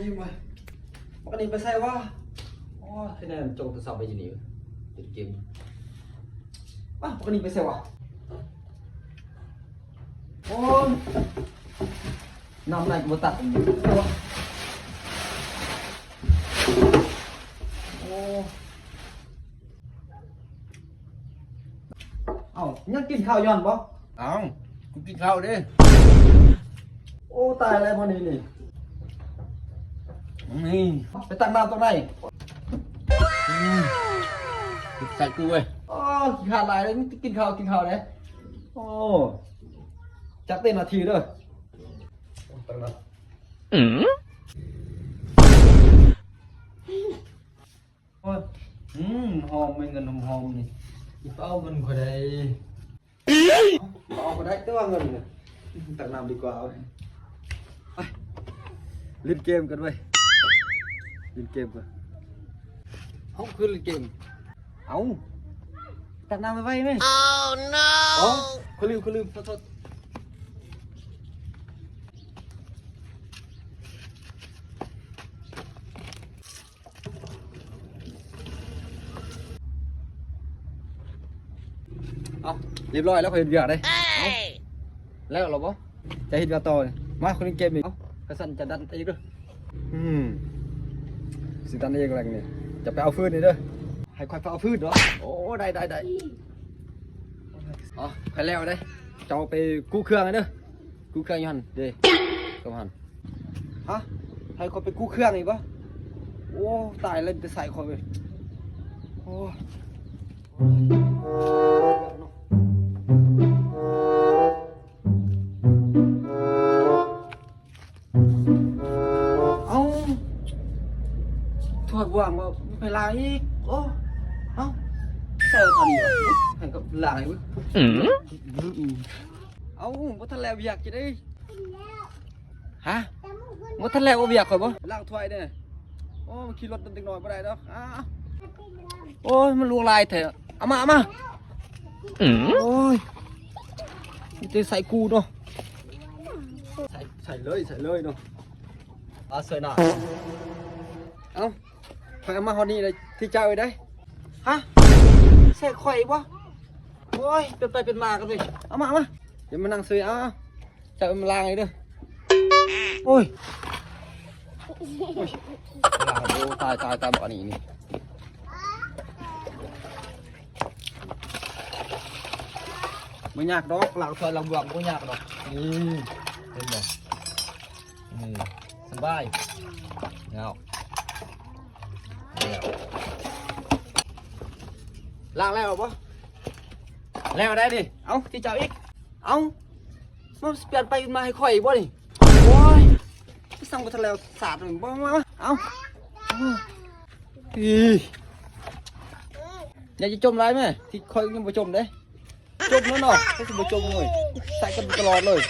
ນີ້ມາ ບັກອັນນີ້ໄປໃສວະ? ໂອ້ຍ ຄະແນນຈົກແຕ່ເຊົ້າໄປຢູ່ນີ້ ເຮັດເກມ. ອ້າວ ບັກອັນນີ້ໄປໃສວະ? ໂອ້ຍ ນ້ຳໄຫຼກໍບໍ່ຕັດ. ໂອ້ ເອົ້າ ຍັງກິນເຂົ້າຢູ່ຫັ້ນບໍ່? ເອົ້າ ກູກິນເຂົ້າເດ້. ໂອ້ ຕາຍແລ້ວມື້ນີ້ນີ້. ນີ້ ໄປຕັກນ້ຳຕົງໃດ? ອືມ ໃສ່ກູເວີຍ. ໂອ້ ຂີ້ຂາດຫຼາຍເດ້ ມີແຕ່ກິນເຂົ້າ ກິນເຂົ້າເດ້. ໂອ້ ຈັກເຕັມນາທີເດີ. ຕັກນ້ຳ. ອືມ ໂອ້ຍ ອືມ ຫອມ ເງິນຫອມໆ ນີ້ ຊິໄປເອົາເງິນຂ້ອຍໄດ້. ເອົາກໍໄດ້ ແຕ່ວ່າເງິນນະ ຕັກນ້ຳດີກວ່າ. ໄປ ຫຼິ້ນເກມກັນເວີຍ ຫຼິ້ນເກມກ່ອນ. ເຮົາຄືຫຼິ້ນເກມ? ເອົ້າ ຕັກນ້ຳໄວໆແມ. Oh no ໂອ້ ຂ້ອຍລືມ ຂ້ອຍລືມ ໂທດໆ. ເອົ້າ ຮຽບຮ້ອຍແລ້ວ ຂ້ອຍເຮັດວຽກເດ້. ເອົ້າ ແລ້ວລະບໍ່? ຈະເຮັດວຽກຕໍ່ນີ້ ມາ ຂ້ອຍຫຼິ້ນເກມອີກ. ເອົ້າ ຄັນຊັ້ນຈະດັນອີກເດີ. ອືມ ຊິດັນອີກແລ້ວນີ້ ຈະໄປເອົາຟືນນີ້ເດີ. ໃຫ້ຂ້ອຍໄປເອົາຟືນເນາະ. ໂອ້ ໄດ້ໆໆ. ອໍ ຂ້ອຍແລ້ວເດ້ ເຈົ້າໄປກູ້ເຄື່ອງເດີ. ກູ້ເຄື່ອງຢູ່ຫັ້ນເດ້ ກັບຫັ້ນ. ຮະ ໃຫ້ຂ້ອຍໄປກູ້ເຄື່ອງອີກບໍ່? ໂອ້ ຕາຍແລ້ວ ແຕ່ໃສ່ຂ້ອຍເວີຍ. ໂອ້ ເອົ້າ ຖ້ວຍບ່ວງວ່າໄປລ້າງອີກ. ໂອ້ ເອົ້າ ໃສ່ເອົາເທົ່ານີ້ວະ ໃຫ້ກັບລ້າງອີກເວີຍ. ອືມ ເອົ້າ ບໍ່ທັນແລ້ວວຽກ ຈະໄດ້ ຮະ ບໍ່ທັນແລ້ວວຽກຂ້ອຍບໍ່? ລ້າງຖ້ວຍເດ້. ໂອ້ ຂີ່ລົດນຳເດັກນ້ອຍບໍ່ໄດ້ດອກ. ອ້າ ໂອ້ຍ ມັນລວກຫຼາຍແທ້. ເອົາມາ ເອົາມາ. ອືມ ໂອ້ຍ ມີແຕ່ໃສ່ກູເນາະ. ໃສ່ ໃສ່ເລີຍ ໃສ່ເລີຍເນາະ. ອາ ໃສ່ໜ້າ. ເອົ້າ ຂ້ອຍເອົາມາຮອດນີ້ເລີຍ ທີ່ເຈົ້າໄດ້. ຮະ ໃສ່ຂ້ອຍບໍ່? ໂອ້ຍ ເປັນໄປເປັນມາກັນເວີຍ. ເອົາມາ ເອົາມາ ຢ່າມານັ່ງເຊີຍ. ເອົາ ເຈົ້າມາລ້າງໃຫ້ເດີ. ໂອ້ຍ ໂອ້ຍ ຕາຍ ຕາຍ ຕາຍ ບັກອັນນີ້ນີ້. ບໍ່ຍາກດອກ ລ້າງຖ້ວຍລ້າງບ່ວງບໍ່ຍາກດອກ. ນີ້ ເຫັນບໍ່? ນີ້ ສະບາຍ. ແລ້ວ ແລ້ວ ລ້າງແລ້ວບໍ່? ແລ້ວໄດ້ນີ້. ເອົ້າ ທີ່ເຈົ້າອີກ. ເອົ້າ ມາປ່ຽນໄປມາໃຫ້ຂ້ອຍອີກບໍ່ນີ້? ໂອ້ຍ ສັ່ງບໍ່ທັນແລ້ວສາດ. ມາ ມາ ມາ ເອົາ. ອີ ຢ່າຈະຈົ່ມຫຼາຍແມ້ ທີ່ຂ້ອຍຍັງບໍ່ຈົ່ມເດ້. ຈົ່ມແລ້ວເນາະ ຂ້ອຍຊິບໍ່ຈົ່ມເລີຍ. ໃສ່ກັນຕະຫຼອດເລີຍ.